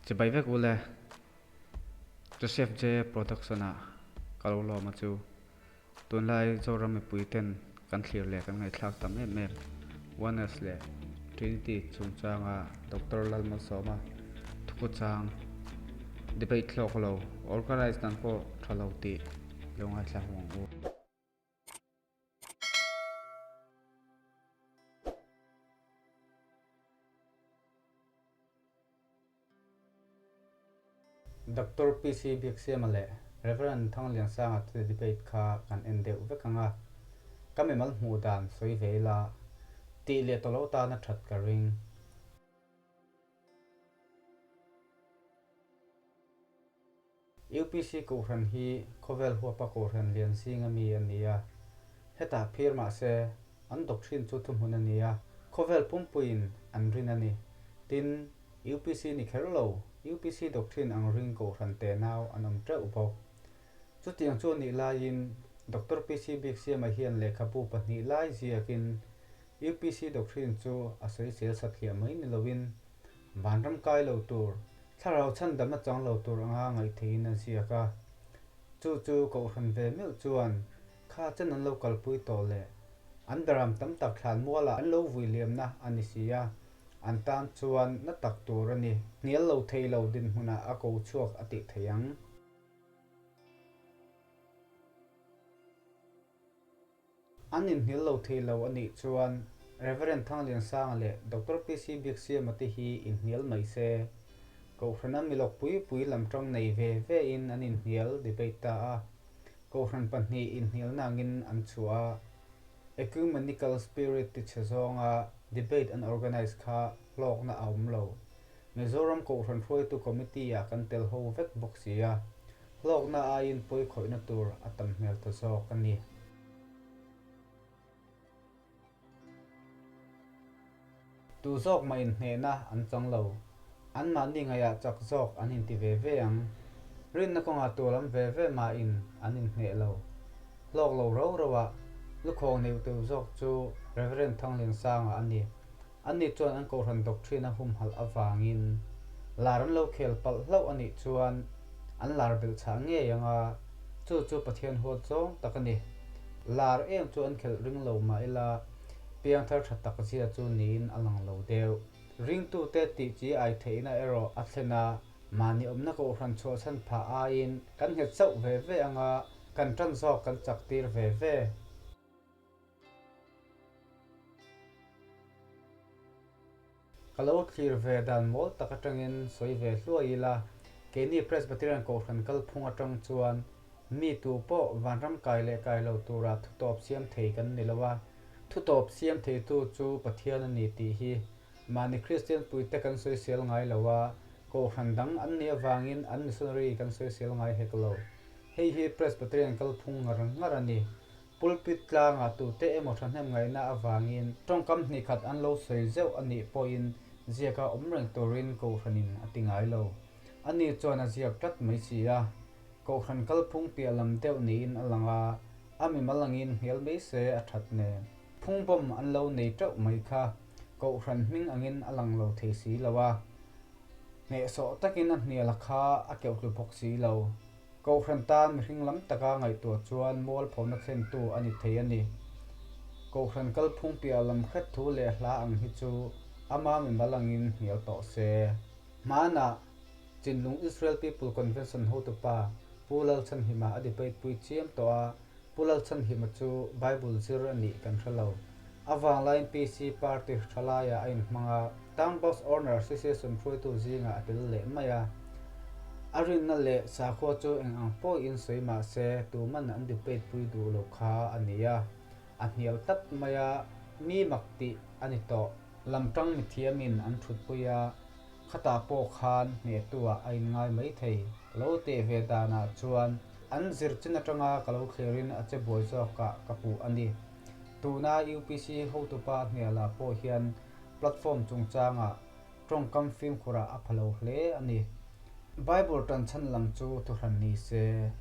Chibai vek ule. Joseph J Production ah ka lo lawm a chu. Tunlai Zoram mipui ten kan thlir leh kan ngaihthlak tam em em Oneness leh Trinity chungchanga Doctor Lalmalsawma thukhawchang debate hlawk lo organize dan pawh tha lo tih lo ngaithla ho ang u. Doctor PC Biaksiama leh Rev. Thangliansanga te debate kha kan en deuh vek ang a, ka mimal hmuh dan sawi ve ila tih leh tawh lo tan a that ka ring. UPC Kohhran hi khawvel huapa Kohhran lian zinga mi a ni a, hetah phir mah se an doctrine chu thuhmun a ni a, khawvel pumpuiin an rin a ni. Tin, UPC ni kher lo, UPC doctrine ang ring Kohhran tenau an awm teuh bawk. Chutiang chu a nih laiin Doctor PC Biaksiama hian lehkhabu pahnih lai ziakin UPC doctrine chu a sawisel satliah mai ni loin vanram kai lo tur, Thlarau chhandamna chang lo tur anga ngaihtheihin a ziak a, chu chu Kohhran ve meuh chuan kha chen an lo kalpui tawh leh an beram tam tak thlan mualah an lo vui liamna a ni si a, an tan chuan na tak tur a ni. Hnial lo thei lo dinhmunah a ko chhuak a tih theih ang. An inhnial lo thei lo a nih chuan Rev. Thangliansanga leh Doctor PC Biaksiama te hi inhnial mai se. Kohhrana milawk pui pui lam tang nei ve ve in an inhnial, debate, ta a. Kohhran pahnih inhnialna angin an chhuah a. Ecumenical spirit ti chhe zawnga debate an organise kha hlawkna a awm lo. Mizoram Kohhran hruaitu committee ah kan tel ho vek bawk si a. Hlawkna aiin pawi khawihna tur a tam hmel ta zawk a ni. Tu zawk mah inhnehna an chang lo. Anmahni ngaihah chak zawk an inti ve ve ang. Rinna kawngah tur lam ve ve mahin an inhneh lo. Hlawk lo rau rauah lukhawng neuh teuh zawk chu Reverend Thangliansanga a ni. Anni chuan an kohhran doctrine a humhalh avangin lar an lo khel palh hlauh a nih chuan an lar belh chhah ngei ang a, chu chu Pathian huat zawng tak a ni. Lar em chu an khelh ring lo mah ila piangthar tha tak zia chu niin a lang lo deuh. Ringtute tih chi ai theihna erawh a thlen a, mahni awmna kohhran chhuahchhan phah aiin kan nghet chauh ve ve ang a, kan tan zawk kan chak tir ve ve. Ka lo thlir ve dan mawl tak atangin sawi ve hluai ila, keini Presbyterian Kohhran kalphung atang chuan mi tu pawh vanram kai leh kai lo tura thutawp siam thei kan ni lo a, thutawp siam theitu chu Pathian a ni tih hi mahni Kristian puite kan sawisel ngai lo a, Kohhran dang an nih avangin an missionary kan sawisel ngai hek lo. Hei hi Presbyterian kalphung ngar ngar a ni. Pulpit tlangah tute emaw thahnem ngaihna avangin tawngkam hnih khat an lo sawi zeuh a nih pawhin ziaka awm reng turin Kohhranin a ti ngai lo. Ani chuan a ziak tlat mai si a. Kohhran kalphung piah lam deuh niin a lang a, a mimal angin hnial mai se a that nen. Phungbawm an lo nei teuh mai kha Kohhran hming angin a lang lo thei si lo a. Hnehsawh takin a hnial a kha a keuh hlu bawk si lo. Kohhran tan mihring lam taka ngaihtuah chuan mualphona thlentu a ni thei a ni. Kohhran kalphung piah lam hret thu leh hla ang hi chu ama mimal angin hnial tawh se. Hmanah Chinlung Israel People Convention hotupa Pu Lalchhanhima a debate pui chiam tawh a, Pu Lalchhanhima chu Bible zir a nih kan hre lo. A vanglaiin PC party thalaiah a inhmang a, Town Bus Owner Association hruaitu zingah a tel leh mai a. A rinna leh sakhua chu eng ang pawhin sawi mah se tuman an debate pui duh lo kha a ni a, a hnial tlat mai a, mi mak tih a ni tawh. Lamtang mithiamin an thutpui a, khatah pawh khan hnehtuah a inngai mai thei. Ka lo teh ve danah chuan an zir chin atanga ka lo thlirin a che buai zawkah ka puh a ni. Tuna UPC hotupa hnialah pawh hian platform chungchangah tawngkam fimkhurah a pha lo hle a ni. Bible tanchhan lam chu thuhran ni se.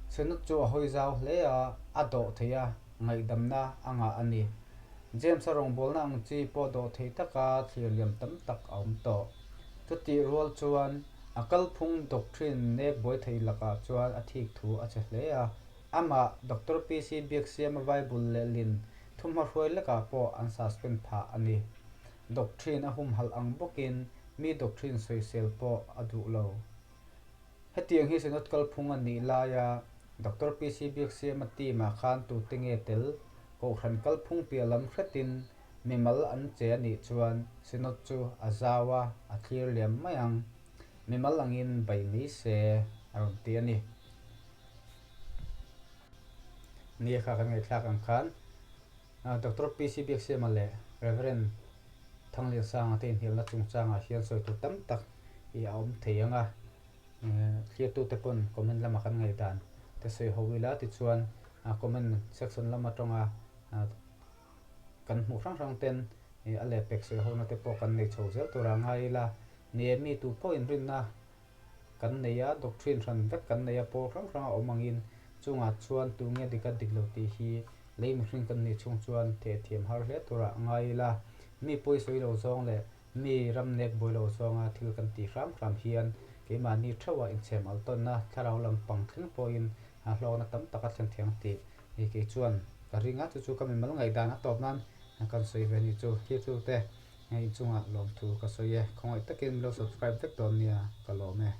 Synod chu a hawi zau hle a, a dawh thei a, ngaihdamna a ngah a ni. James-a rawngbawlna ang chi pawh dawhthei taka thlir liam tam tak a awm tawh. Chutih rual chuan a kalphung doctrine nek buai thei lakah chuan a thik thu a che hle a. Amah Doctor PC Biaksiama Bible lehlin thuhmahruai lekah pawh an suspend phah a ni. Doctrine a humhalh ang bawkin mi doctrine sawisel pawh a duh lo. Hetiang hi Synod kalphung a nih laia Doctor PC Biaksiama team-ah khan tute nge tel Kohhran kalphung piah lam hretin mimal an che a nih chuan Synod chu a zau a, a thlir liam mai ang. Mimal angin bei mai se a rawn ti a ni. Nia kha kan ngaihthlak ang khan Doctor PC Biaksiama leh Rev. Thangliansanga te inhnialna chungchangah hian sawi tur tam tak i a awm thei ang a. Thliartute pawn comment lama kan ngaihdan te sawi ho ila tichuan comment section lam atanga kan hmuh hrang hrang ten a lehpek sawi hona te pawh kan nei chho zel tura ngai ila. Ni e, mi tu pawh inrinna kan nei a, doctrine hran vek kan nei a, pawl hrang hrang a awm angin chungah chuan tu nge dik a dik lo tih hi lei mihring kan nih chhung chuan thehthiam har hle tura ngai ila. Mi pawi sawi lo zawng leh Mi ram nek buai lo zawnga thil kan tih hram hram hian keimahni theuhah inchhem alh tawnna thlarau lam pang thleng pawhin hlawkna tam tak a thlen thiang tih kei chuan ka ring a, chu chu ka mimal ngaihdan a tawp nan kan sawi ve ni chu thirtute inchungah lawmthu ka sawi e. Khawngaih takin min lo subscribe vek dawn nia ka lawm e.